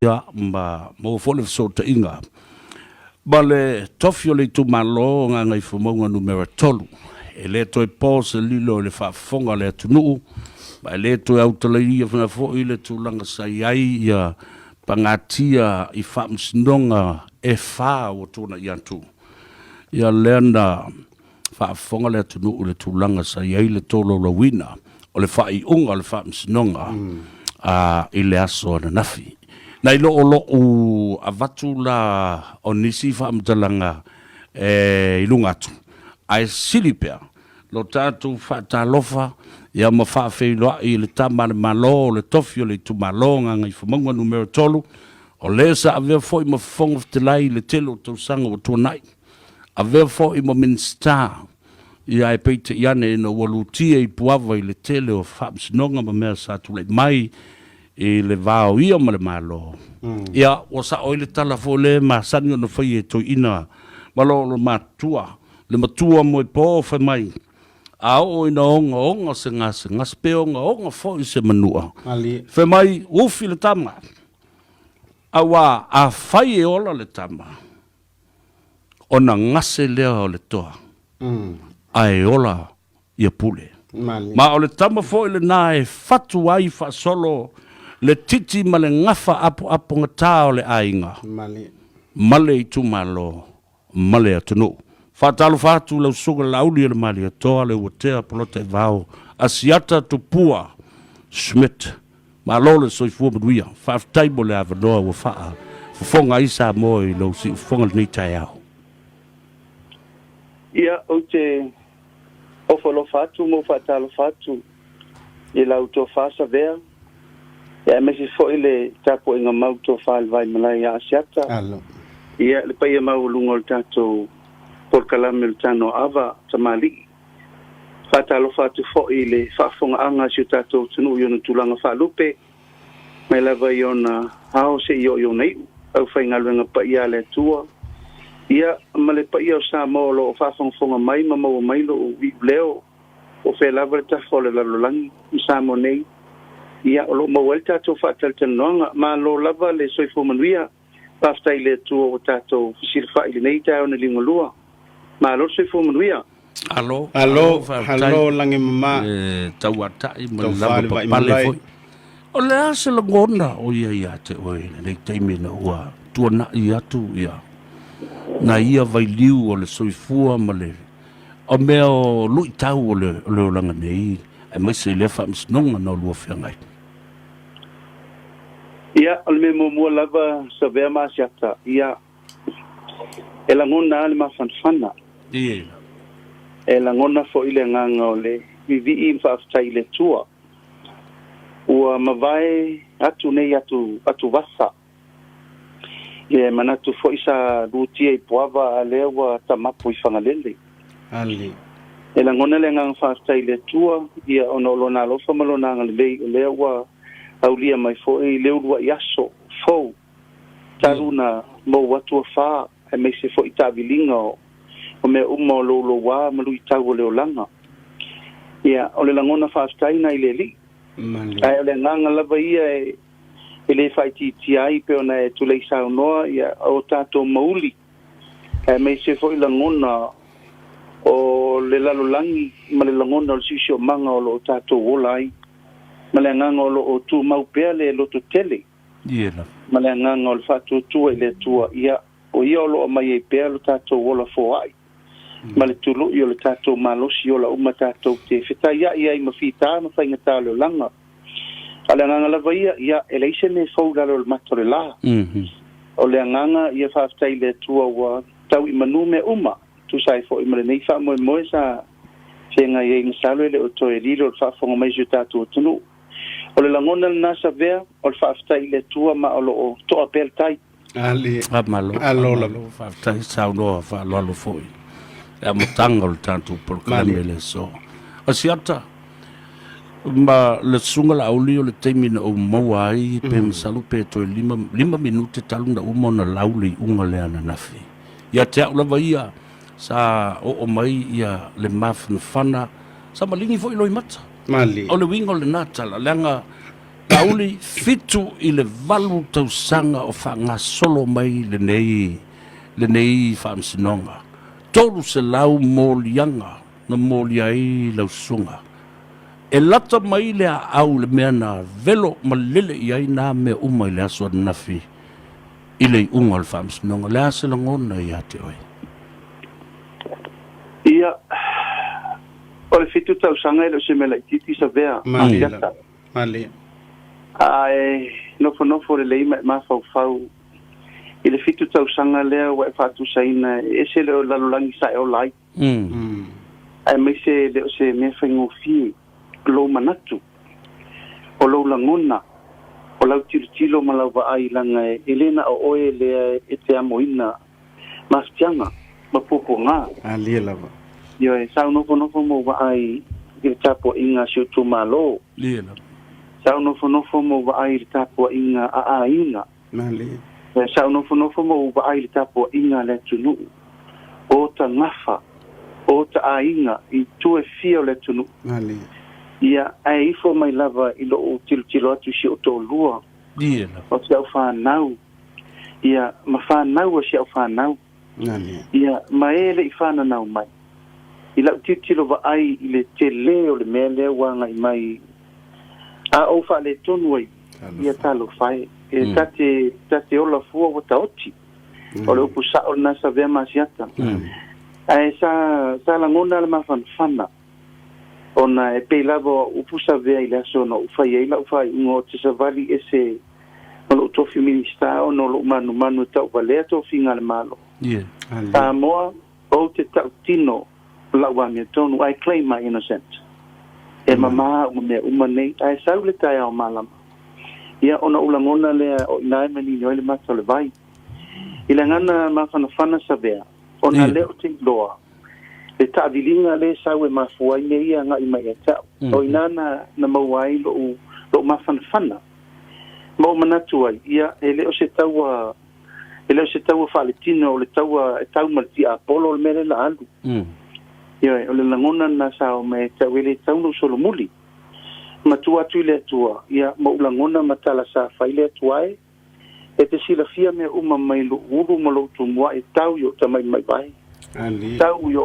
Ia, ma maua foi le fesootaiga ma le tofi o le itumalo o Gagaifomauga Numera 3. E le toe po se lilo i le faafofoga a le atunuu, ma e le toe autalaia foi le tulaga sa i ai ia pagatia i faamasinoga e fa ua tuanai atu. Ia lea na faafofoga le atunuu i le tulaga sa i ai le tolaulauina o le faaiuga o le faamasinoga i le aso ananafi. Nai lo o lou avatu la o nisi faamatalaga e i luga atu, ae sili pea lo tatou faatalofa ia ma faafeiloai i le Tama a le Malo o le Tofi o le Itumalo o Gagaifomauga Numera 3, o le sa avea foi ma Fofoga Fetalai i le tele o tausaga ua tuanai. Avea foi ma Minisita, ia ae peitai ane ina ua lutia i Puava i le tele o faamasinoga ma mea sa tulai mai i le va o ia ma le Malo, ia ua sao ai le tala foi lea e masani ona faia e toeaiina ma lo matua, le matua moepo fai mai, a oo ina ogaoga se gasegase pe ogaoga foi se manua, fai mai, ufi le tama, aua afai e ola le tama, ona gase lea o le toa, ae ola ia Pule. Ma o le tama foi lena e fatu ai faasolo le titi ma le gafa apoapogata o le aiga ma le itumalo ma le atunuu. Faatalofa atu lau Susuga Laauli o le Malietoa, Leuatea Polataivao, Asiata Tupua Schmidt. Malo le soifua manuia. Faafetai mo le avanoa ua faafofoga ai Samoa i lou siufofoga i lenei taeao. Ia, ou te ofo alofa atu ma ou faatalofa atu i lau tofa Savea, ia aemaise foi le tapuaiga mau tofa i le Vaimalae ia Asiata. Alo. Ia, le paia maualuga o le tatou polokalame o le Tanoa Ava Tamalii. Faatalofa atu foi i le faafofogaaga a si o tatou atunuu i ona tulaga faalupe, mai lava i ona ao seia oo i ona iu, aufaigaluega paia a le Atua, ia, ma le paia o Samoa o lo o faafogafoga mai ma maua mai lou iuleo, po o fea lava le tafa o le lalolagi ma Samoa nei, ia, o lo o maua ai le tatou faatalatalanoaga. Malo lava le soifua manuia. Faafetai i le Atua ua tatou fesilafai i lenei taeao na liugalua. Malo le soifua manuia. Alo, Alo, faafetai. alo lagi mama. Le tauatai ma le Taufa lava le vai papale malai. foi. O le a se lagona o ia ia te oe i lenei taimi ina ua tuanai atu ia nai ia vailiu o le soifua ma le o mea o luitau o le, o le olaga nei, aemaise i lea faamasinoga na oulua feagai? Ia, o le mea muamua lava, Savea ma Asiata, ia, e lagona lava le mafanafana. Ie. E lagona foi le agaga o le vivii ma faafetai i le Atua. Ua mavae atu nei atu, atuvasa. Ia, e manatu foi sa lutia i Puava, a lea ua tamapu i Fagalele. Ali. E lagona le agaga faafetai i le Atua, ia, ona o Lona alofa ma Lona agalelei, o lea ua aulia mai foi le uluai aso fou talu na mou atu afa, aemaise foi taaviliga o, o mea uma o louloua ma luitau o le olaga. Ia, o le lagona faafetai na i le Alii. Mali. Ae o le agaga lava ia e, e le faaitiitia ai pei ona e tulei saunoa, ia, o tatou mauli, aemaise foi lagona o le lalolagi ma le lagona o le siosiomaga o lo o tatou ola ai, ma le agaga o lo o tumau pea le lototele, Ie lava. ma le agaga o le faatuatua i le Atua, ia, o Ia o lo o aumai ai pea lo tatou ola foai, ma le tului o le tatou malosi ola uma tatou te fetaiai ai ma fita ma faigata o le olaga. A o le agaga lava ia, ia, e leai se mea fou i lalo o le mata o le la. O le agaga ia faafetai i le Atua ua tau i manu mea uma, tusa ai foi ma lenei faamoemoe sa feagai ai masalo e le o toe lilo le faafofoga mai o si o tatou atunuu. O le lagona lena Savea, o le faafetai i le Atua ma o lo o toa pea le tai. Ali. Faamalo, Alo lava. faamalo, faafetai saunoa faaaloalo foi le amataga o le tatou polokalame i le aso. Asiata, ma le Susuga Laauli o le taimi na ou maua ai pe masalo pe toe 5 minute talu na uma ona lau le iuga lea ananafi. Ia te au lava ia, sa oo mai ia le mafanafana, sa maligi foi loimata. Mali. O le uiga o lena tala, leaga Laauli, 7 i le 8 tausaga o faagasolo mai lenei faamasinoga. 300 moliaga na molia ai lau susuga. E lata mai le aau i le mea na velo ma lele i ai nā mea uma i le aso ananafi i le iuga o le faamasinoga. O le a se lagona ia te oe? Ia, o le 7 tausaga e le o se mea laitiiti Savea. Malie. Asiata. Malie. Ae nofonofo lelei ma e mafaufau i le 7 tausaga lea ua e faatusaina, e ese le o lalolagi sa e ola ai. Ae maise le o se mea faigofie lou manatu, o lou lagona, o lau tilotilo ma lau vaai laga e lē na o oe lea e te amoina mafutiaga ma puapuagā. Alie lava. Ioe, sa ou nofonofo ma ou vaai i le tapuaʻiga a si ou itumālō. Lie lava. Sa ou nofonofo ma ou vaai i le tapuaʻiga a aiga. Malie. Sa ou nofonofo ma ou vaai i le tapuaʻiga a le atunuu, o tagafa, o taaiga i itu e fia o le atunuu. Malie. Ia, ae ifo mai lava i lou tilotilo atu i si ou toalua. Lie lava. O si au fanau, ia, ma fanau a si au fanau. Malie. Ia, ma e leʻi fananau mai. I lau tilotilo vaai i le telē o le mea lea ua agaʻi mai a ou faaletonu ai, ia talofa e. E ta te ola fua ua taoti. O le upu saʻo lenā Savea ma Asiata. Ae sa lagona le mafanafana ona e pei lava o upu Savea i le aso na ou fai ai lau faaiuga o te savali ese ma lou tofi Minista ona o lou manumanu e tauvalea tofiga a le Malo. Alie. Samoa, ou te tautino lau amiotonu, I claim my innocent. E mamā uma mea uma nei, ae sau le taeao malama. Ia, ona ou lagona lea o i ina e manino ai le mata o le vai. I le agana mafanafana Savea, ona lea o te iloa, le taaviliga lē sau e mafua ai mea ia agaʻi mai ia te aʻu. O ina na maua ai lou mafanafana. Ma ou manatu ai, ia, e le o se taua, e le o se taua faaletino o le taua e tau ma le tiapolo o le mea le la alu. Ia, o le lagona na sa o mai tau e le tau no solomuli. Matua atu i le Atua, ia, ma ou lagona ma tala sa fai le Atua e, e te silafia mea uma mai lou ulu ma lou tumua e tau i o tamai mai vai. Alie. Tau i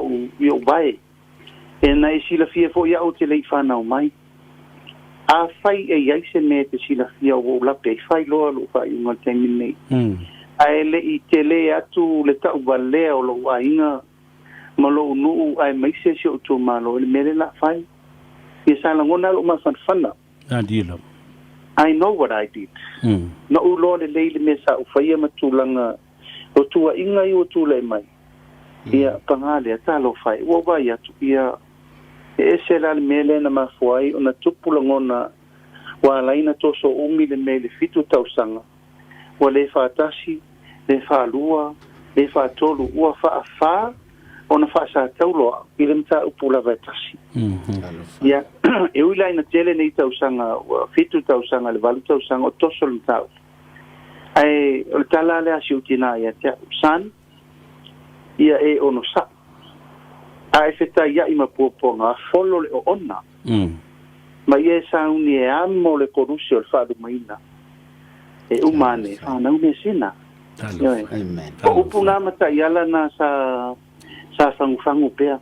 o vai. E na e silafia foʻi aʻu te leʻi fanau mai. A fai e iai se mea e te silafia o ou lape ai fai loa lou faaiuga le taimi nei. Ae leʻi telē atu le taʻuvalea o lou aiga ma lou nuu ae maise si ou itumālō i le mea le la fai. Ia sa lagona lou mafanafana. Alie lava. I know what I did. Na ou loa lelei le mea sa ou faia ma tulaga o tuaʻiga i ua tulai mai. Ia, pagā lea, talofa e, ua vai atu, ia, e ese la le mea lea na mafua ai ona tupu lagona ua ala ai na toso umi le mea i le 7 tausaga. Ua lē faatasi, lē faalua, lē faatolu, ua faafā ona faasataulo i le mataupu lava e tasi. Ia, e ui la ina tele nei tausaga, ua 7 tausaga le 8 tausaga o toso le mataupu. Ae o le tala lea a si ou tinā ia te aʻu, "Son, ia e onosaʻi. A e fetaiaʻi ma puapuaga, folo le oona. Ma ia e sauni e amo le kolusi o le faalumaina. E uma ane, fanau mea sina." Ioe. Amen. O upu nā mataiala na sa fagufagu pea.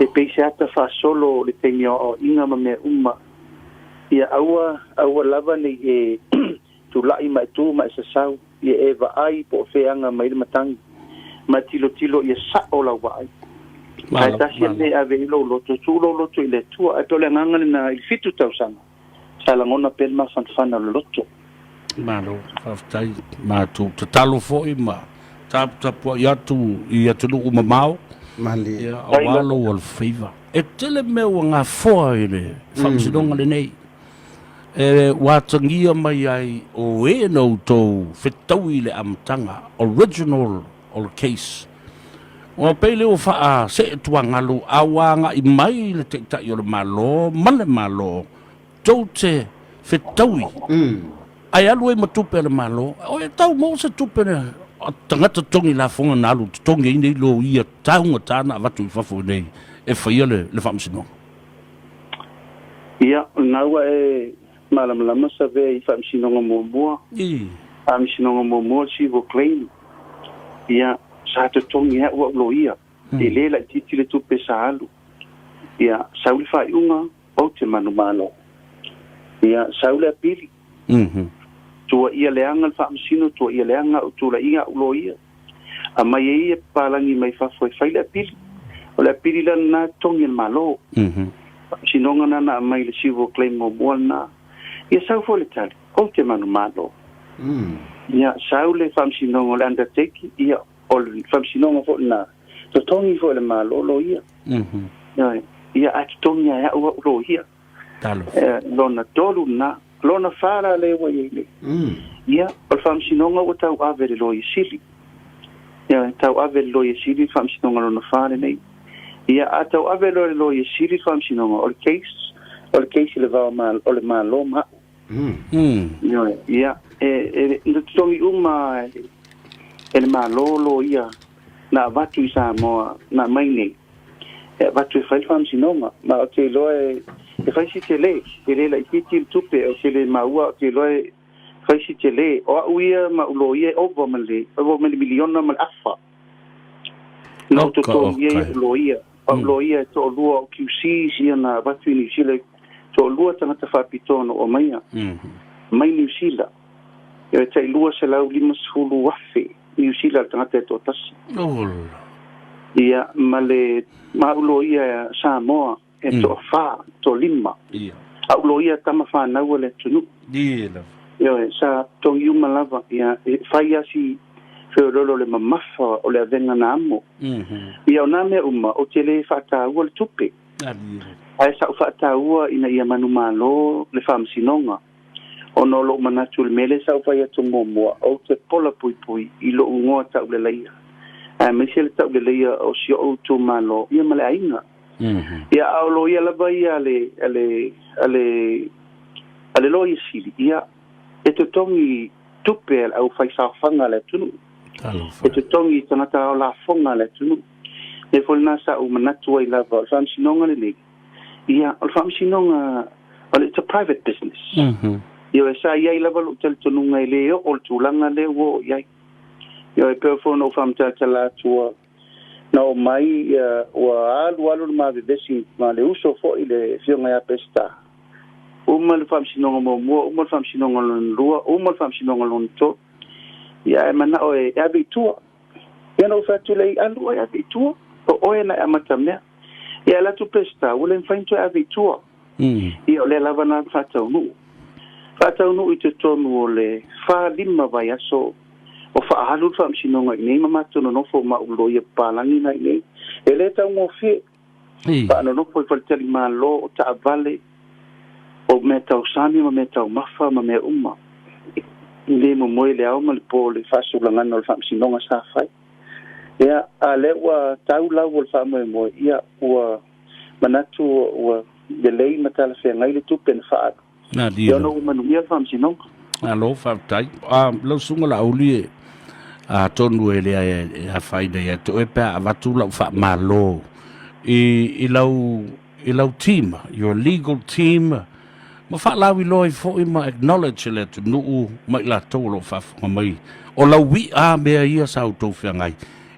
E pei se ata faasolo o le taimi o aoaʻiga ma mea uma. Ia aua, aua lava nei e tulaʻi ma e tū ma e sasau. Ia e vaai po o feaga mai le matagi. Ma tilotilo ia saʻo lau vaai. Ae tasi a mea ave i lou loto, tuu lou loto i le Atua. Ae pe o le agaga lenā i le 7 tausaga. Sa lagona pea le mafanafana o le loto. Malo, faafetai. Matou tatalo foʻi ma taputapuaʻi atu i atunuu mamao. Malie. Ia, auā lou alofaiva. E tele mea ua gafoa i le faamasinoga lenei. E ua atagia mai ai o e na outou fetaui i le amataga, original o le case. Ua pei lea ua faasee tuagalu a ua agaʻi mai le Taitai o le Malo ma le Malo tou te fetaui ae alu ai ma tupe a le Malo. O e tau maua se tupe a tagata totogi lafoga na alu totogi ai nei loia taugatā na avatu i fafo i nei e faia le faamasinoga. Ia, lena ua e Malamalama Savea i faamasinoga muamua. Faamasinoga muamua le civil claim. Ia, sa totogi e a'u a'u loia. E lē laitiiti le tupe sa alu. Ia, sau le faaiuga, ou te manumalo. Ia, sau le apili. Tuuaia leaga le faamasino, tuuaia leaga a'u tulaiga a'u loia. Aumai ai ia papalagi mai fafo e fai le apili. O le apili la lena e totogi e le Malo. Faamasinoga lena na aumai i le civil claim muamua lena. Ia sau foi le tali, ou te manumalo. Ia sau le faamasinoga o le undertaking, ia o le faamasinoga foi lena, totogi foi e le Malo loia. Ioe. Ia ae totogi lava e a'u a'u loia. Talofa. Lona tolu lena. Lona fa la lea ua i ai nei. Ia, o le faamasinoga ua tauave e le Loia Sili. Ia, tauave e le Loia Sili le faamasinoga lona fa lenei. Ia, a tauave loa e le Loia Sili le faamasinoga, o le case, o le case i le va o le Malo ma a'u. Ioe, ia, e, e, na totogi uma e le Malo loia na avatu i Samoa, na aumai nei. E avatu e fai le faamasinoga. Ma ou te iloa e, e fai si tele, e le laitiiti le tupe, ou te le maua, ou te iloa e fai si tele. O a'u ia ma a'u loia e ova ma le, ova ma le miliona ma le afa. Na ou totogi ai a'u loia. O a'u loia e toalua o QCs ia na avatu i Niu Sila, toalua tagata faapitoa na ou aumaia mai Niu Sila. E tai 250,000 Niu Sila le tagata e toatasi. Ia, ma le ma a'u loia Samoa e toafa, toalima. A'u loia tama fanau a le atunuu. Ioe, sa totogi uma lava. Ia, e fai lava si feoloolo o le mamafa o le avega na amo. Ia, o nā mea uma, ou te lē faataua le tupe. Ae sa ou faataua ina ia manumalo le faamasinoga. Ona o lou manatu i le mea lea sa ou fai atu muamua, ou te pola puipui i lou igoa tauleleia, aemaise le tauleleia o si ou itumalo ia ma le aiga. Ia, a o loia lava ia a le, a le, a le, a le Loia Sili, ia, e totogi tupe a le aufaisaofaga a le atunuu, e totogi i tagata ao lafoga a le atunuu. Mea foi lena sa ou manatu ai lava, o le faamasinoga lenei, Ia, o le faamasinoga, o le, it's a private business. Ioe, sa i ai lava lou talitonuga e le oo le tulaga lea ua oo i ai. Ioe, pei foi ona ou faamatalatala atu ua na oo mai ia, ua alu alu le ma vevesi ma le uso foi le Afioga ia Peseta. Uma le faamasinoga muamua, uma le faamasinoga lona lua, uma le faamasinoga lona tolu. Ia, ae manao e ave i tua. Ia na ou fai atu lea i alu oe ave i tua, o oe na e amatamea. Ia alu atu Peseta, ua le mafai ona toe ave i tua. Ia o lea lava na faataunuu. Faataunuu i totonu o le 4, 5 vaiaso o faaalu le faamasinoga i inei ma matou nonofo ma ou loia papalagi na i inei. E le taugofie. Faanonofo i faletalimalo, o taavale, o mea tausami ma mea taumafa ma mea uma. E le momoe le ao ma le po le faasulagana o le faamasinoga sa fai. Ia, a lea ua tau lau o le faamoemoe, ia, ua manatu ua lelei ma talafeagai le tupe na faaalu. Ia ona ua manuia le faamasinoga. Malo faafetai. Lau Susuga Laauli e, atonu e le afaina ia te oe pe a avatu lau faamalo i, i lau i lau team, your legal team, ma faalauiloa ai foi ma acknowledge le atunuu ma i latou o lo o faafofoga mai. O lau i'a mea ia sa outou feagai,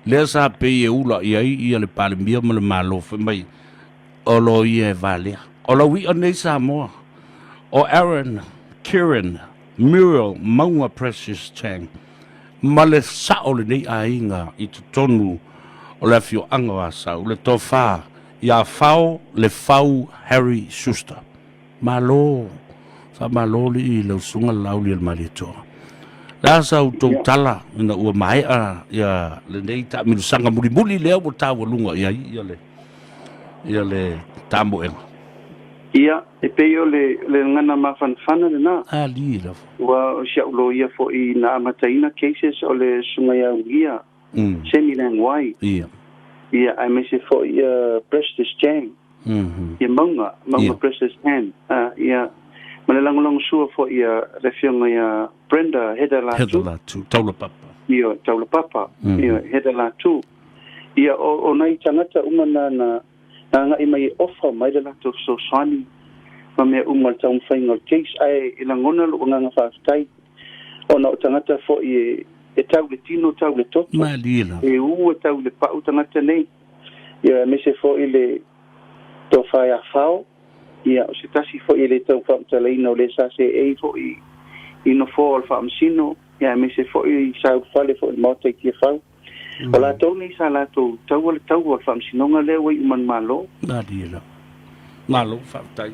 lea sa pei e ula i ai ia le Palemia ma le Malo fai mai o lo ia e valea. O lau i'a nei Samoa, o Aaron, Kieran, Muriel, Maunga Precious Chang, ma le sa'o o lenei aiga i totonu o le afioaga o Asau, le tofa ia Fao Lefau Harry Schuster. Malo, faamalo alii i lau susuga Laauli o le Malietoa. Le a sa outou tala ina ua maea ia lenei taamilosaga mulimuli lea ua taualuga i ai ia le ia le tamoega? Ia, e pei o le le gagana mafanafana lena. Alii lava. Ua o si a'u loia foi na amataina cases o le susuga ia Ugia, Sammy Lang Wai. Ia, aemaise foi ia Precious Chang. Ia Maunga, Maunga Precious Ann. Ia, ma le lagolagosua foi ia le afioga ia Brenda Heather Latu. Heather Latu, Taulapapa. Ia, Taulapapa. Ia, Heather Latu. Ia, o nai tagata uma na na aga'i mai e ofa mai le latou fesoasoani. ma mea uma o le taumafaiga o le case. Ae e lagona lou agaga faafetai ona o tagata foi e e tau i le tino tau i le toto. Malie lava. E u e tau i le pau tagata nei. Ia aemaise foi le tofa ia Fao, ia o se tasi foi e le tau faamatalaina o le sa seei foi i nofoa o le Faamasino, ia aemaise foi sa ulufale foi i le Maota i Tiafau. O latou nei sa latou taua le taua o le Faamasinoga lea ua iu manumalo. Malie lava. Malo faafetai.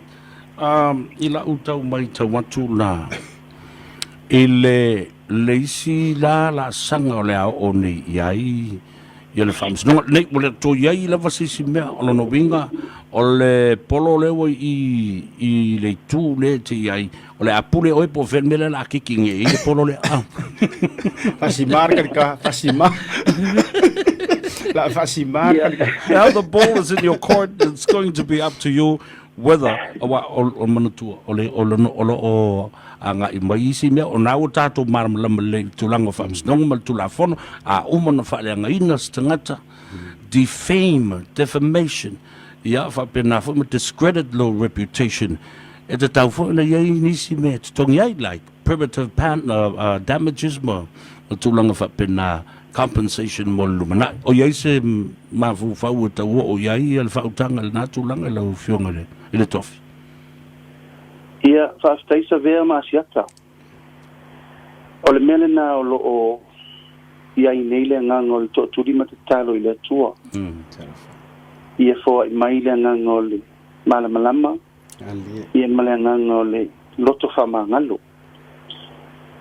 I lau tau matau atu la i le le isi la laasaga o le a oo nei i ai ia le Faamasinoga nei, ua le toe i ai lava se isi mea. O lona uiga o le polo lea ua i i le itu lea e te i ai, o le a pule oe po o fea le mea lea o le a kiki nei i le polo lea. Fasimā le kalika, fasimā. La fasimā le kalika. Now the ball is in your court, it's going to be up to you whether aua o manatua o le o lo o lo o agai mai isi mea o na ua tatou malamalama lelei i le tulaga o faamasinoga ma le Tulafono a uma ona faaleagaina se tagata, defame, defamation, ia faapena foi ma discredit lou reputation, e tatau foi ona i ai nisi mea e totogi ai, like primitive pan, damages ma tulaga faapena, compensation mo le lumanai. O i ai se mafaufau e tau oo i ai le faautaga i lena tulaga i lau Afioga i le Tofi? Ia, faafetai Savea ma Asiata. O le mea lena o lo o i ai nei le agaga o le toatuli ma tatalo i le Atua. Ia foai mai le agaga o le malamalama, ia ma le agaga o le loto faamagalo.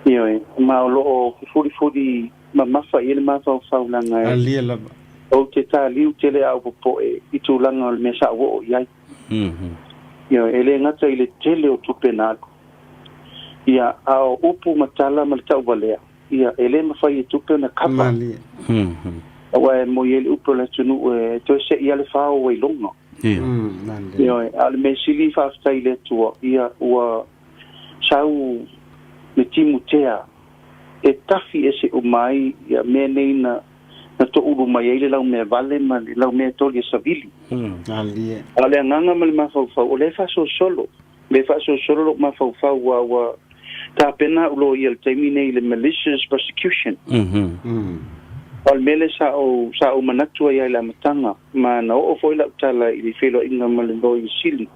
Ioe, ma o lo o fefulifuli mamafa i ai le mafaufau leaga e Alia lava. ou te taliu tele a ou popoe i tulaga o le mea sa ou oo i ai. Ioe, e le gata i le tele o tupe na alu, ia, a o upu ma tala ma le tauvalea, ia, e le mafai e tupe ona kava. Malie. Aua e moi ai le upu o le atunuu e toe se'i lava le fao ua iloga. Malie. Ioe, a o le mea sili faafetai i le Atua, ia, ua sau le Timotea e tafi ese uma ai ia mea nei na na toulu mai ai le laumea vale ma le laumea toli e savili. Malie. A o le agaga ma le mafaufau, o lea e faasolosolo, lea e faasolosolo lou mafaufau ua ua tapena au loia i le taimi nei i le malicious prosecution. O le mea lea sa ou sa ou manatu ai lava i le amataga, ma na oo foi lau tala i le feiloaiga ma le Loia Sili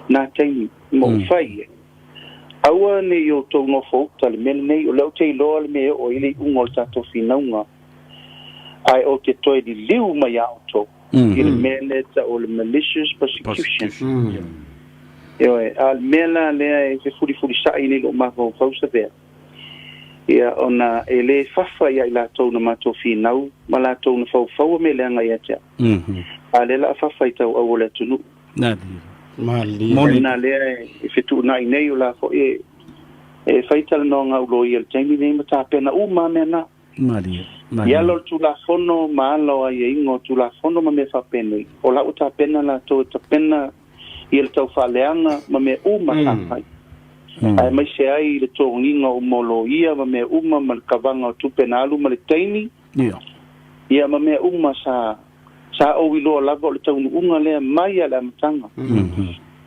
na taimi, ma ou fai i ai, Aua ne i outou nofo uta le mea lenei, o lea ou te iloa le mea e oo ai le iuga o le tatou finauga, ae ou te toe liliu mai ia outou i le mea lea e tau o le malicious prosecution. Ioe, a o le mea la lea e fefulifulisa'i nei lou mafaufau Savea, ia, ona e le fafa ia i latou na matou finau ma latou na faufaua mea leaga ia te au, a o lea o le a fafa i tauau o le atunuu. Malie. O lena lea e fetuunai nei, o la foi e e fai talanoaga au loia i le taimi nei ma tapena uma lava mea na. Malie. I ala o le Tulafono ma ala o aiaiga o Tulafono ma mea faapenei, o la ua tapena latou e tapena ia le tau faaleaga ma mea uma sa fai. Aemaise ai le togiga uma o loia ma mea uma ma le kavaga o tupe na alu ma le taimi, ia ma mea uma sa Sa ou iloa lava o le taunuuga lea mai lava i le amataga.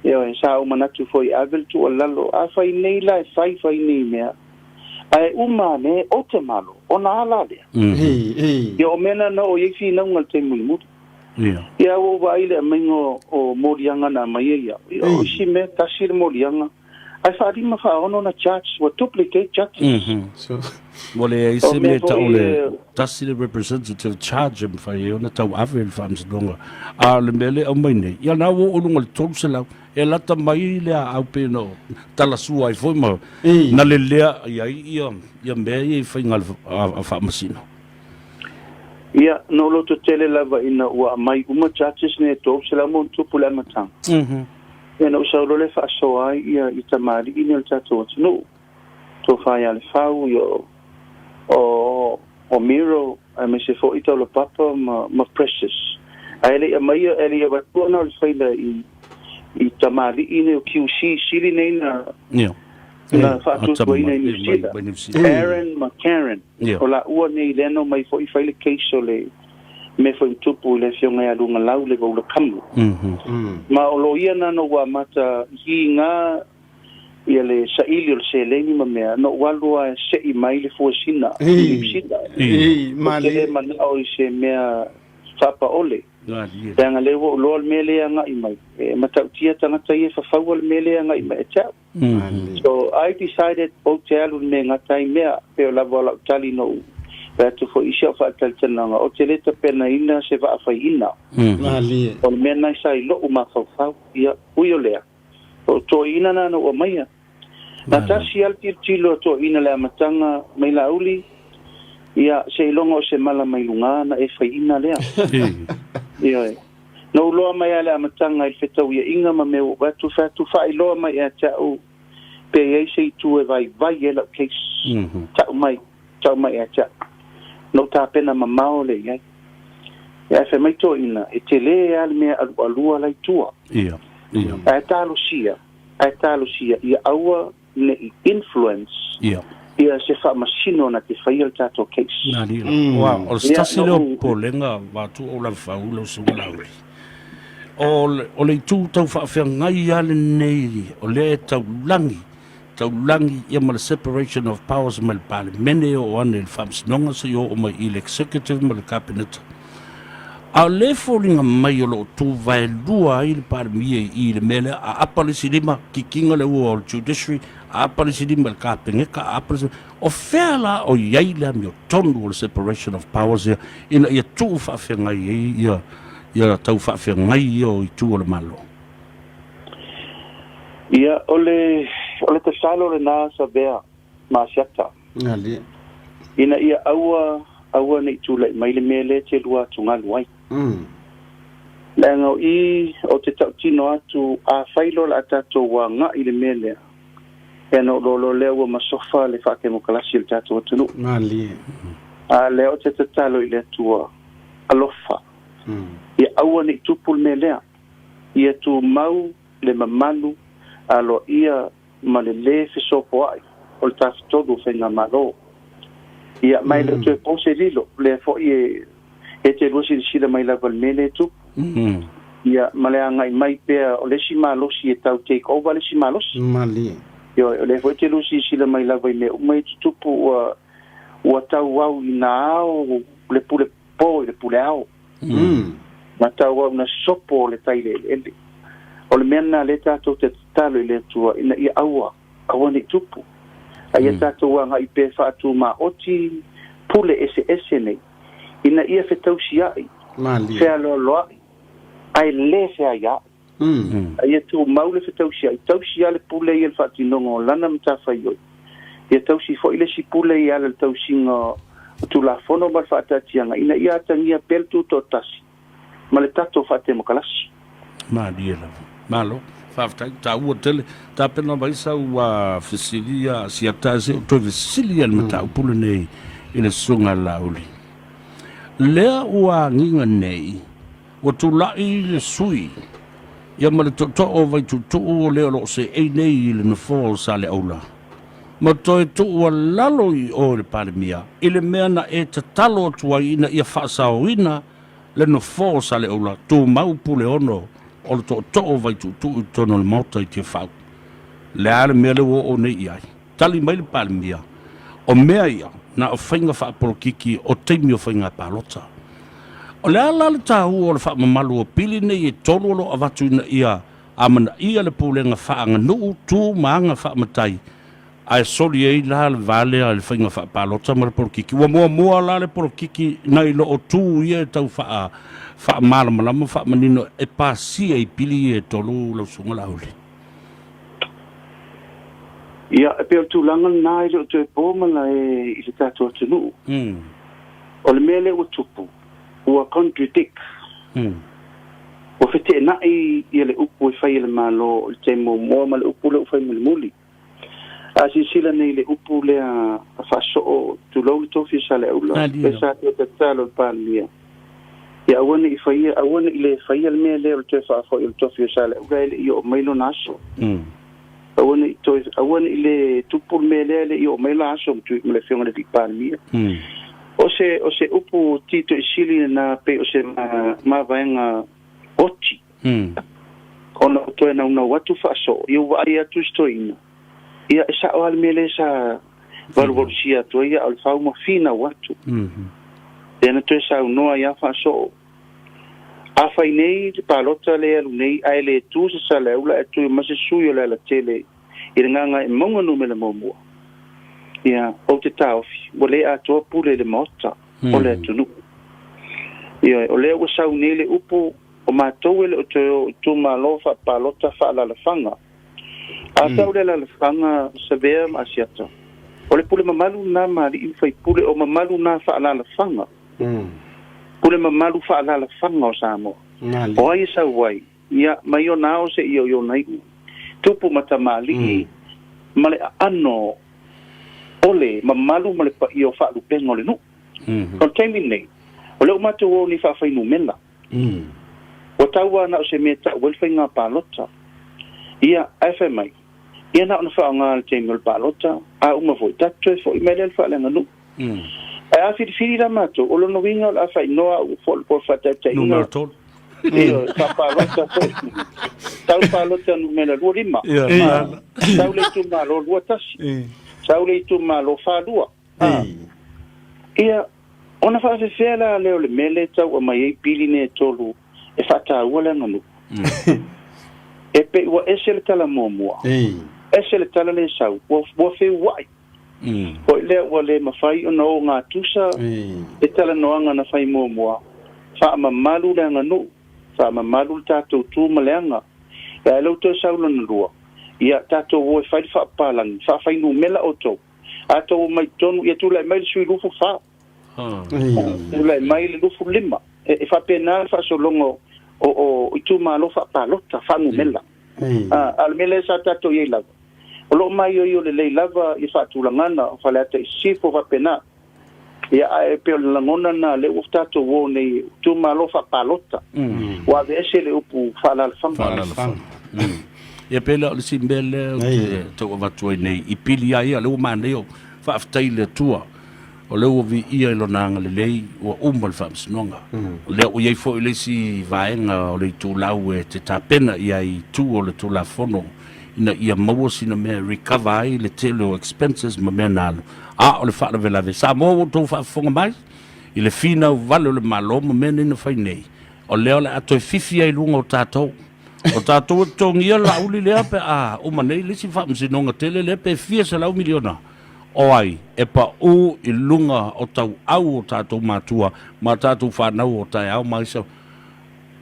Ioe, sa ou manatu foi e ave le tuualalo, afai nei la e fai fai nei mea, ae uma ane o te Malo, ona a la lea? Ia o mea na na oo i ai finauga i le taimi mulimuli. Ia ua ou vaai i le aumaiga o moliaga na aumai ai au, ia o isi mea, tasi le moliaga, Ae faalima faaono na charge, ua duplicate charges. Ua leai O se mea mea tau foi le e. tasi le representative charge e mafai ai ona tauave le faamasinoga. A o le mea lea e aumai nei, ia na ua oo i luga o le 300, e lata mai le aau pei ona talasua ai foi ma na lelea i ai ia ia mea ia i faiga a faamasino. Ia, na ou lototele lava ina ua aumai uma charges nei e 300 ma ona tupu i le amataga. Ia na ou sau loa lea faasoa ai ia i tamalii nei o le tatou atunuu, Tofa ia Lefau, ia o o Miro, aemaise foi Taulapapa ma ma Precious. Ae le i aumaia, e le i avatua na o le faila i i tamalii nei o QC sili nei na na faatuatuaina i Niu Sila, Aaron ma Karen, o laua nei lea na omai foi fai le case o le Mea foi na tupu i le Afioga ia Lugalau le Vaula Kamu. Ma o loia na na ou amata giga ia le saili o le seleni ma mea, na ou alu lava e sei mai le fuesina i Niu Sila. Ou te le manao i se mea faapaole, leaga lea ua ou iloa le mea lea e agai mai, e matautia tagata ia e fafaua le mea lea e agai mai ia te au. So I decided ou te alu i le mea e gata ai mea, pei o lava o lau tali na ou fai atu foi i si au faatalitanaga, ou te le tapenaina se vaa faiina. O le mea lena sa i lou mafaufau, ia, ui o lea, o toeaiina na na ou aumaia. Na tasi lava le tilotilo a toeaiina i le amataga mai Laauli, ia, seiloga o se mala mai luga na e faiina lea. Ioe. Na ou loa mai lava i le amataga i le fetauiaiga ma mea ua ou atu, fai atu, faailoa mai ia te au pe i ai se itu e vaivai ai lau case. Tau mai, tau mai ia te au. Na ou tapena mamao lea i ai. Ae fai mai toeaiina, e tele lava le mea alualua la i tua. Ae talosia, ae talosia ia aua ne i influence ia se faamasino na te faia le tatou case. Aua o se tasi lea o popolega vaeatu ou Lalefau lau Susuga Laauli, o le itu tau faafeagai lava lenei o lea e taulagi, taulagi ia ma le separation of powers mai le Palemene e oo ane i le Faamasinoga seia oo mai i le Executive ma le Kapeneta. A o lea e foliga mai o lo o tuvaelua ai le Palemia i i le mea lea, a apa le isi lima, kikiga le ua o le Judiciary, a apa le isi lima i le Kapeneta, a apa le isi... O fea la o i ai le amiotonu o le separation of powers ia ina ia tuu faafeagai ai ia, ia tau faafeagai ia o itu o le Malo? Ia, o le, o le tatalo lena Savea ma Asiata. Ina ia aua, aua ne i tulai mai le mea lea e te lua atugalu ai. Leaga o i ou te tautino atu, afai loa o le a tatou agai i le mea lea, ia ona ou loa lea ua masofa le faatemokalasi o le tatou atunuu. A o lea ou te tatalo i le Atua, alofa, ia aua ne i tupu le mea lea. Ia tumau le mamalu aloaia ma le lē fesopoaʻi o le Tafatolu o Faigamalo. Ia, ma e le o toe po se lilo, lea foi e, e te lua silasila mai lava i le mea lea e tupu. Ia, ma le agai mai pea o le isi malosi e tau take over le isi malosi. Malie. Ioe, o lea foi e te lua silasila mai lava i mea uma ia e tutupu ua, ua tauau ina ao le pule po i le pule ao. Ma tauau ina sopo le tai i le eleele. O le mea lena lea tatou te tatalo i le Atua ina ia aua, aua ne i tupu. A ia tatou agai pea e faatumaoti pule eseese nei, ina ia fetausiaʻi, fealoaloaʻi, ae le feaiaʻi. A ia tumau le fetausiaʻi, tausi lava le pule ia i le faatinoga o lana matafaioi. Ia tausi foi le isi pule i ala i le tausiga o Tulafono ma le faataatiaga ina ia atagia pea le tutoatasi ma le tatou faatemokalasi. Malie lava. Malo. Faafetai. Taua tele. Tapena mai sau fesili ia Siata se i ou toe fesili i le mataupu lenei i le Susuga Laauli. Lea ua agiga nei Ua tulai le sui ia ma le tootoo o Vaituutuu o le o lo o seei nei i le nofoa o Saleaula, ma toe tuualalo i o i le Palemia i le mea na e tatalo atu ai ina ia faasaoina le nofoa o Saleaula, tumau Puleono o le tootoo o Vaituutuu i totonu o le Maota i Tiafau. Le a le mea lea ua oo nei i ai? Tali mai le Palemia, o mea ia na o faiga faapolokiki o taimi o faiga palota. O le a la le taua o le faamamalu o pili nei e tolu o lo o avatu ina ia amanaia le pulega faaaganuu, tu ma aga faamatai, ae soli ai la le va lea i le faiga faapalota ma le polokiki? Ua muamua la le polokiki nai lo o tu ia e tau faa faamalamalama faamanino e pasia i pili ia e tolu lau Susuga Laauli. Ia, e pei o le tulaga lena e le o toe po malae i le tatou atunuu. O le mea lea ua tupu, ua contradict, ua feteenai ia le upu e fai e le Malo i le taimi muamua ma le upu lea ua fai mulimuli. A silasila nei i le upu lea a faasoo, tulou le tofi o Saleaula, lea sa toe tatalo i le Palemia, Ia aua ne i faia, aua ne i le faia le mea lea o le toe faafoi o le tofi o Saleaula e le i oo mai lona aso. Aua ne i toe, aua ne i le tupu le mea lea e le i oo mai la aso ma le Afioga i le Alii Palemia. O se, o se upu tito i sili lenā pei o se mavaega oti. Ona ua toe naunau atu faasoo, ia ua vaai atu si toeaina, ia e sao lava le mea lea sa valuvalusia atu ai, a o le fau ma finau atu. Lea na toe saunoa ai lava faasoo, Afai nei le palota lea e alu nei ae le tu se Saleaula ae tui ma se sui o Lealatele i le Gagaemauga numera muamua, ia, ou te taofi ua le atoa pule i le Maota o le atunuu. Ioe, o lea ua sau nei le upu, o matou e le o toe o itumalo faapalota faaalaalafaga. A tau le alaalafaga Savea ma Asiata, o le pule mamalu lena ma alii ma faipule, o mamalu na faaalaalafaga. Pule mamalu faaalaalafaga o Samoa. O ai e sau ai? Ia, mai ona ao seia i ona iu. Tupu ma tamalii ma le aano o le mamalu ma le paia o faalupega o le nuu. O le taimi lenei, o lea ua matou o nei faafainumela. Ua tau lava na o se mea e tau ai le faiga palota. Ia, ae fai mai, ia na ona faaaoga le taimi o le palota, a uma foi, tatou toe foi mai lea i le faaleaganuu. Ae a filifili la matou, o lona uiga o le a fainoa au foi le faataitaiga. Numera 3. Ioe, faapalota foi. Tau palota numera 25. Sau le itumalo 21. Sau le itumalo 42. Ia, ona faafefea la lea o le mea lea e tau aumai ai pili nei e tolu e faataua le aganuu? E pei ua ese le tala muamua, ese le tala lea e sau, ua feuai. Foi lea ua le mafai ona ogatusa le talanoaga na fai muamua, faamamalu le aganuu, faamamalu le tatou tu ma le aga. Ae lea ua toe sau lona lua, ia tatou o e fai le faapapalagi, faafainumela outou. A outou omai i totonu, ia tulai mai le sui 24, tulai mai le 25. E faapena le faasologa o itumalo faapalota, faanumela. A o le mea lea sa tatou i ai lava, o lo o maioio lelei lava i faatulagana o Faleata i Sisifo faapena. Ia, ae pei o le lagona lena lea ua tatou o nei i itumalo faapalota, ua aveese le upu faaalaalafaga. Faaalaalafaga. Ia pei la o le isi mea lea ou te tau avatu ai nei i pili lava ia, lea ua manaia, faafetai i le Atua o lea ua viia i Lona agalelei ua uma le faamasinoga. O lea ua i ai foi le isi vaega o le itulau e te tapena i ai i itu o le Tulafono ina ia maua sina mea e recover ai le tele o expenses ma mea na alu. A o le faalavelave, Samoa ua outou faafofoga mai i le finau vale o le Malo ma mea nei na fai nei, o lea o le a toe fifi ai i luga o tatou. O tatou e totogia le laauli lea pe a uma nei le isi faamasinoga tele lea pe fia selau miliona. O ai e paʻū i luga o tauau o tatou matua ma tatou fanau o taeao ma aisa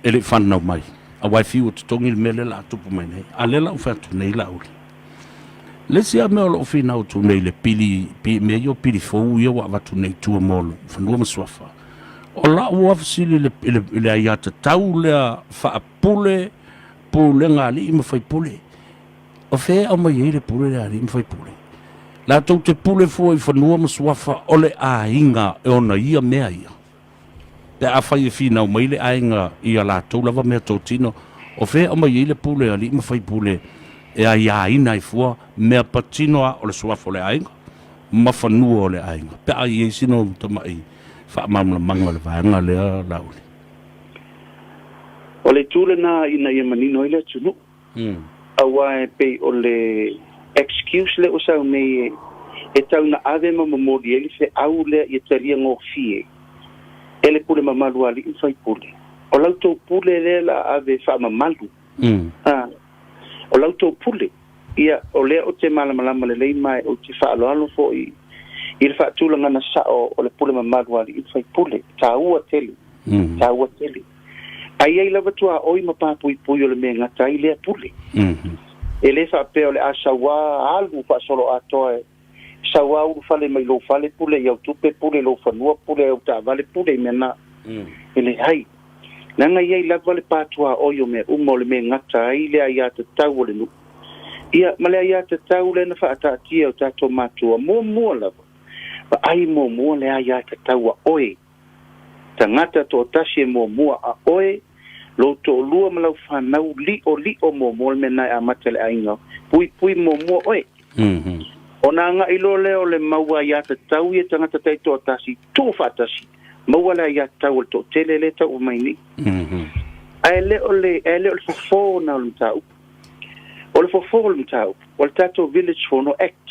e le i fanau mai, aua e fiu e totogi le mea lea la a tupu mai nei. A lea la ua fai atu nei Laauli. Le isi lava mea o lo o finau atu nei le pili, pi, mea ia o pili fou ia ua avatu nei i tua mo fanua ma suafa, o la'u lava fesili i le, i le, i le aiatatau lea faapule, pulega alii ma faipule. O fea e aumai ai le pule le alii ma faipule? Latou te pule fua i fanua ma suafa o le aiga e ona ia mea ia. Pe afai e finau mai le aiga i a latou lava mea totino, o fea e aumai ai le pule alii ma faipule e aiaina ai fua mea patino a o le suafa o le aiga ma fanua o le aiga? Pe a i ai sina tamai faamalamalamaga o le vaega lea, Laauli. O le itu lena ina ia manino ai le atunuu. Aua e pei o le excuse lea ua sau nei e tau na ave ma momoli ai le feau lea ia talia gofie e le pule mamalu a alii ma faipule. O la outou pule lea la ave e faamamalu. A, o la outou pule. Ia, o lea ou te malamalama lelei ma ou te faaaloalo foi i le faatulagana sao o le pule mamalu a alii ma faipule. Taua tele. Taua tele. A i ai lava tuaoi ma papuipui o le mea e gata ai lea pule. E le faapea o le a sauā alu faasoloatoa e sauā ulufale mai lou fale pule i au tupe pule i lou fanua pule i au taavale pule i mea na. E leai. Leaga e i ai lava le pa tuaoi o mea uma o le mea e gata ai le aiatatau o le nuu. Ia, ma le aiatatau lea na faataatia e o tatou matua, muamua lava, vaai muamua le aiatatau a oe. Tagata toatasi e muamua a oe, lou toalua ma lau fanau liolio muamua le mea na e amata le aiga, puipui muamua oe. Ona agai loa lea o le mau aiatatau ia tagata taitoatasi tuufaatasi, maua le aiatatau a le toatele lea e tau aumai nei. Ae le o le, ae le o le fofo na o le mataupu. O le fofo o le mataupu, o le tatou Village Fono Act.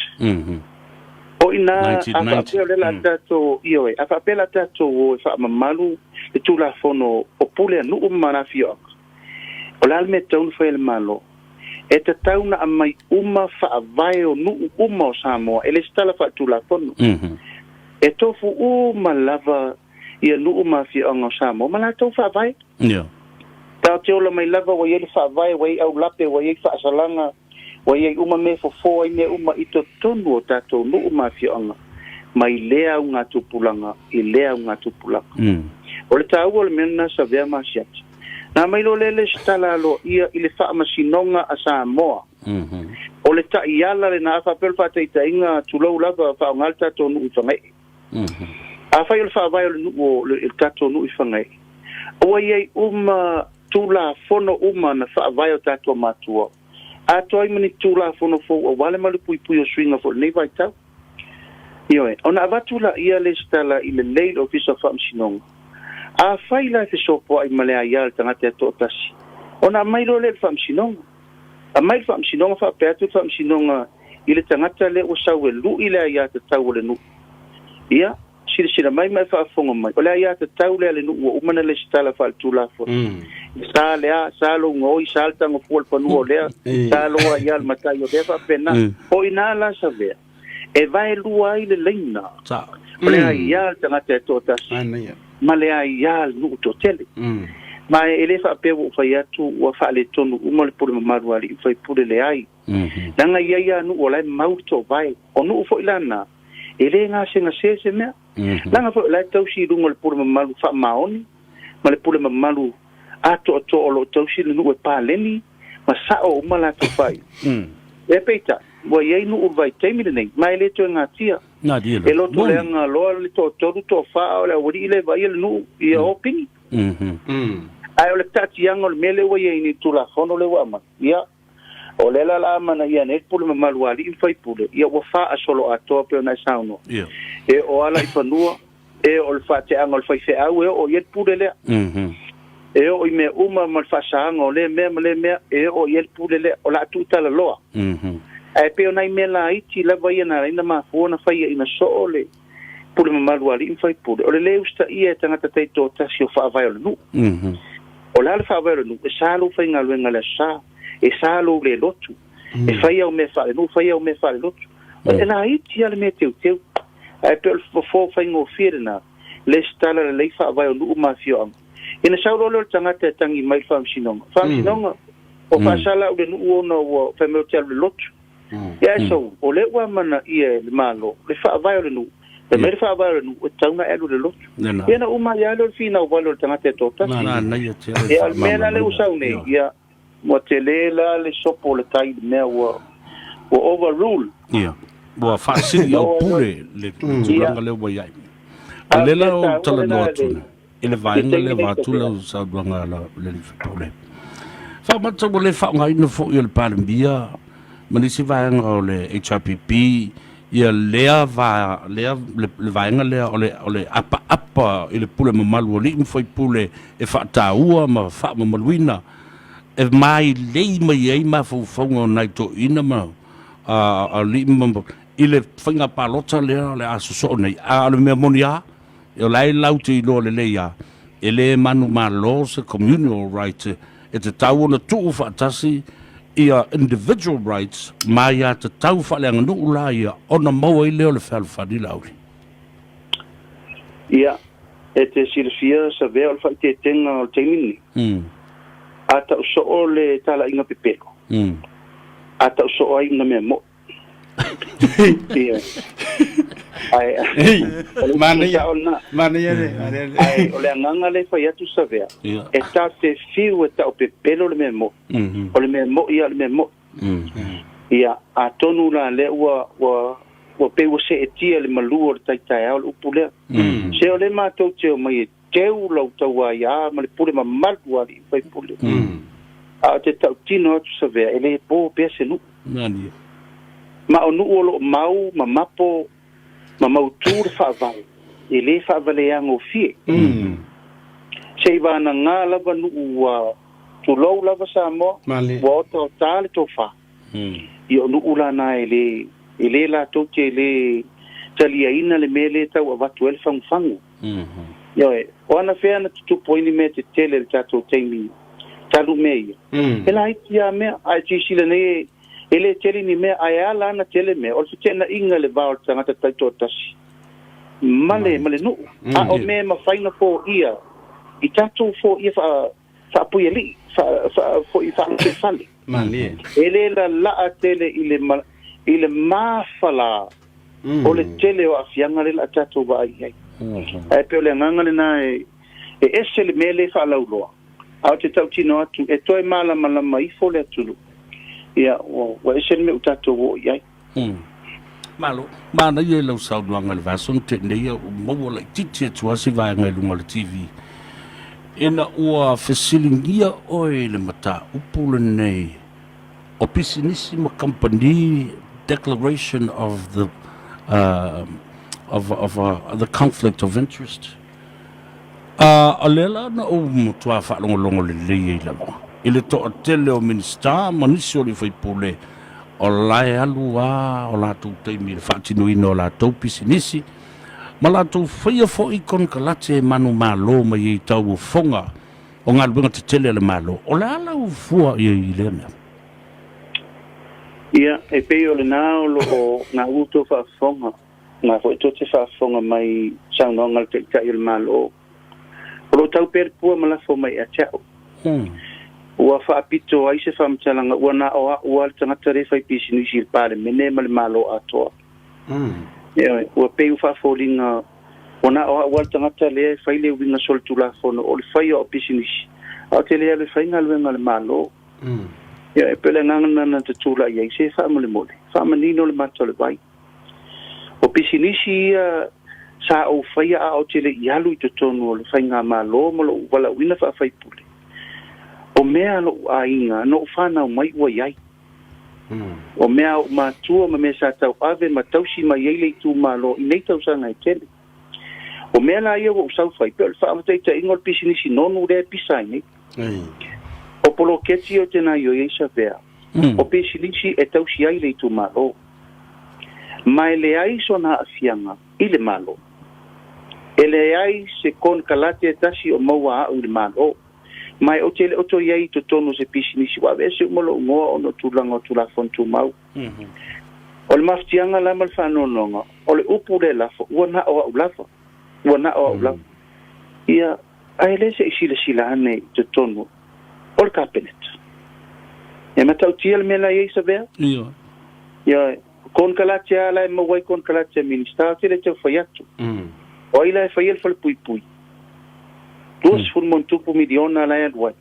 O i ina, a faapea o lea o le a tatou, ioe, a faapea o le a tatou o e faamamalu le Tulafono o Pule a Nuu ma Afioaga, O le a le mea e tatau ona fai e le Malo? E tatau ona aumai uma faavae o nuu uma o Samoa e lesitala faaletulafono. E tofu uma lava ia nuu ma afioaga o Samoa ma latou faavae. Tatou te ola mai lava ua i ai le faavae, ua i ai aulape, ua i ai faasalaga, ua i ai uma mea e fofo ai mea uma i totonu o tatou nuu ma afioaga mai lea augatupulaga i lea augatupulaga. O le taua o le mea lena Savea ma Asiata. Na aumai loa lea lesitala aloaia i le Faamasinoga a Samoa. O le taiala lena, a faapea o le faataitaiga, tulou lava, faaaoga le tatou nuu i Fagaee. Afai o le faavae o le nuu o le tatou nuu i Fagaee, ua i ai uma Tulafono uma na faavae o tatou matua, atoa ai ma ni Tulafono fou aua le malupuipui o suiga foi o lenei vaitau. Ioe, ona avatu laia lesitala i lelei le Ofisa o Faamasinoga. Afai la e fesopoai ma le aia a le tagata e toatasi, ona aumai loa lea i le Faamasinoga. Aumai le Faamasinoga faapea atu le Faamasinoga i le tagata lea ua sau e lui le aiatatau a le nuu. Ia, silasila mai ma e faafofoga mai, o le aiatatau lea a le nuu ua uma ona lesitala faaletulafono. Sa le a, sa lou gaoi, sa le tagofua o le fanua o lea, sa lou aia le matai o lea, faapena. O i ina la Savea, e vaelua ai le laina o le aia a le tagata e toatasi ma le aia a le nuu toatele. Ma e le faapea ua ou fai atu ua faaletonu uma le pule mamalu a alii ma faipule, leai. Leaga e i ai lava nuu o la e mau le toovae. O nuu foi la na, e le gasegase se mea. Leaga foi o la e tausi i luga o le pule mamalu faamaoni ma le pule mamalu atoatoa o lo o tausi le nuu e paleni ma sao uma latou faaiuga. E peitai, ua i ai nuu i le vaitaimi lenei, ma e le toe gatia. E loto leaga loa le toatolu, toafa, a o le aualii lea e vaaia le nuu ia o pigi. Ae o le taatiaga o le mea lea ua i ai nei i le Tulafono lea ua aumai, ia, O lea la la amanaia nei le pule mamalu a alii ma faipule, ia ua faasolo atoa pei ona e saunoa. E oo ala i fanua, e oo i le faateaga o le faifeau e oo i ai le pule lea. E oo i mea uma ma le faasaga o lea mea ma lea mea, e oo i ai le pule lea. O le a tuutalaloa. Ae pei o nai mea laiti lava ia na ala ai ona mafua ona faia ina soo le pule mamalu a alii ma faipule, o le lē usitaia e tagata taitoatasi o faavae o le nuu. O le a le faavae o le nuu? E sa lou faigaluega i le aso sa, e sa lou le lotu, e fai au mea faalenuu, fai au mea faalelotu. E laiti lava le mea teuteu, ae pei o le fofo faigofie lena, lesitala lelei faavae o nuu ma afioaga. Ina sau loa lea o le tagata e tagi mai i le faamasinoga, Faamasinoga, ua faasala au i le nuu ona ua fai mai ou te alu i le lotu. Ia ae sau, o lea ua amanaia e le Malo le faavae o le nuu. Fai mai le faavae o le nuu, e tatau ona e alu i le lotu. Ia na uma ai lava lea o le finau vale o le tagata e toatasi. Ia o le mea la lea ua sau nei, ia, ua tele la le sopo o le tai i le mea ua ua overrule. Ia, ua faasili au pule le tulaga lea ua i ai. O lea la ou talanoa atu i le vaega lea vaeatu lau saunoaga a le alii faipule. Faamata ua le faaaogaina foi e le Palemia ma nisi vaega o le HRPP ia lea va lea le, le vaega lea o le o le apaapa i le pule mamalu o alii ma faipule e faataua ma faamamaluina e mailei mai ai mafaufauga o nai toeaiina ma alii ma i le faiga palota lea o le a sosoo nei. A o le mea moni lava, O la e lau te iloa lelei a, e le manumalo se communal right e tatau ona tuu faatasi ia individual rights ma ia tatau faaleaganuu la ia ona maua ai lea o le fealofani Laauli. Ia, e te silafia Savea o le faaeteetega o le taimi lenei. A tau soo le talaiga pepelo, a tau soo ai na mea moi. Ia. Ai, Manaia, manaia le, manaia le. Ai, o le agaga lea e fai atu Savea, e ta te fiu e tau pepelo le mea moi. O le mea moi ia o le mea moi. Ia, atonu la lea ua, ua, ua pei ua seetia le malu o le tai taeao le upu lea. Se o lea matou te omai e teu lau tauaiā ma le pule mamalu a alii ma faipule. A o te tautino atu Savea, e le po pea se nuu. Nani. Ma o nuu o loo mau ma mapo ma mautu le faavae, e lē faavaleagofie. Se i vanagā lava nuu ua tulou lava Samoa, ua otaotā le tofā. Ia o nuu lana e lē e lē latou te lē taliaina le mea lea e tau avatu ai le fagufagu. Ioe, o anafea na tutupu ai ni mea tetele i le tatou taimi talu mea ia? E laiti lava mea, a e silasila nei e e le tele ni mea, ae a la ana tele mea, o le feteenaiga i le va o le tagata taitoatasi ma le ma le nuu. A o mea e mafai ona foia i tatou foia faa faapuialii, faa faa foi faalupefale. Malie. E le lalaa tele i le i le mafala o le tele o aafiaga lea o le a tatou vaai i ai. Ae pei o le agaga lena e e ese le mea lea e faalauloa, a ou te tautino atu e toe malamalama ifo le atunuu, ia ua ese le mea ua tatou oo i ai. Malo. Manaia i lau saunoaga i le vaiaso na tea nei, ua maua laitiiti atu lava si vaega i luga o le TV. Ina ua fesiligia oe i le mataupu lenei o pisinisi ma kamupani, declaration of the of the conflict of interest, A o lea la na ou matua faalogologo lelei ai lava i le toatele o Minisita ma nisi o alii faipule o la e alu lava o latou taimi i le faatinoina o latou pisinisi ma latou faia foi konekarate e manumalo mai ai i tauofoga o galuega tetele a le Malo. O le a lau fua i ai i lea mea? Ia, e pei o lena o lo o gau tou faafofoga. Na foi tou te faafofoga mai i saunoaga a le Taitai o le Malo, o lo o tau pea le pua ma lafo mai ia te au. Ua faapito ai se faamatalaga ua na o a'u lava le tagata lea e fai pisinisi i le Palemene ma le Malo atoa. Ioe, ua pei ua faafoliga ua na o a'u lava le tagata lea e fai le uiga solitulafono o le fai o a'u pisinisi, a ou te le alu e fai galuega a le Malo. Ioe, e pei o le agaga lena na ta tulai ai, se faamolemole, faamanino le mata o le vai. O pisinisi ia sa ou faia a ou te le i alu i totonu o le faigamalo ma lou valaauina faafaipule. O mea a lou aiga na ou fanau mai ua i ai. O mea a ou matua ma mea sa tauave ma tausi mai ai le itumalo i nei tausaga e tele. O mea la ia ua ou saofai, pei o le faamataitaiga o le pisinisi nonu lea e pisa ai nei. O poloketi ia ou te gaoioi ai Savea, o pisinisi e tausi ai le itumalo. Ma e leai sona aafiaga i le Malo. E leai se konekarate e tasi o maua a'u i le Malo. Ma e ou te le o toe i ai i totonu o se pisinisi ua aveese uma lou igoa ona o tulaga o Tulafono Tumau. O le mafatiaga la ma le faanoanoaga, o le upu lea lafo, ua na o a'u lava, ua na o a'u lava. Ia, ae le se i silasila ane i totonu o le Kapeneta. E matautia le mea la e i ai Savea? Ioe. Ioe. Konekarate lava la e maua ai konekarate a Minista, ou te le tau fai atu. O ai la e faia le falepuipui? 20 ma ono tupu miliona la e alu ai.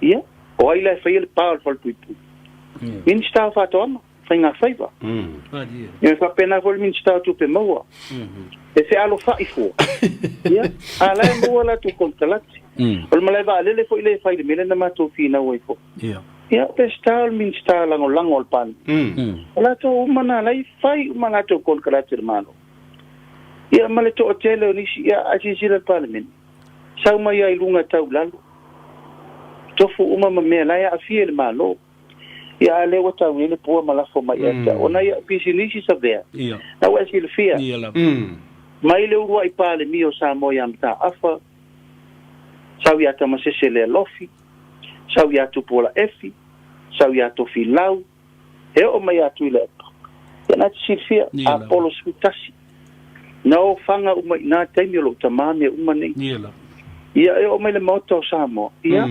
Ia, o ai la e faia le pa o le falepuipui? Minista o Faatoaga, Faiga Faiva. Ia, e faapena foi le Minista o Tupe Maua. E fealofai fua. Ia, a la e maua latou konekarate. O le malae vaalele foi lea e fai i le mea lea na matou finau ai foi. Ia, o Peseta o le Minista lagolago o le Palemia. O latou uma na la e fai uma latou konekarate i le Malo. Ia, ma le toatele o nisi, ia, a silasila le Palemene, sau mai lava i luga tau i lalo, tofu uma ma mea la e aafia i le Malo. Ia, a lea ua tau nei le pua ma lafo mai ia te au. O nai au pisinisi Savea, na ua e silafia, mai le uluai Palemia o Samoa ia Mataafa, sau ia Tamasese Lealofi, sau ia Tupuola Efi, sau ia Tofilau, e oo mai ia Tuilaepa. Ia na te silafia, Apolo 11. Na ofaga uma i nā taimi o lou tamā mea uma nei. Ia e oo mai le Maota o Samoa. Ia,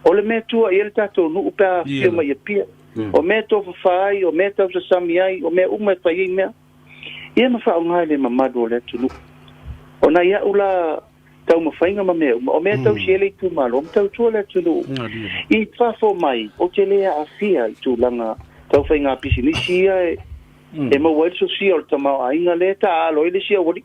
o le mea tua i ai le tatou nuu pe a afifio mai i Apia. O mea e tofafa ai, o mea e tausasami ai, o mea uma e fai ai mea. Ia ma faaaoga i le mamalu o le atunuu. O nai a'u la taumafaiga ma mea uma, o mea e tausi ai le itumalo ma tautua le atunuu. I fafo mai, ou te le aafia i tulaga tau faiga pisinisi ia e maua ai le sosia o le tamaoaiga lea e taaalo ai le isi aualii.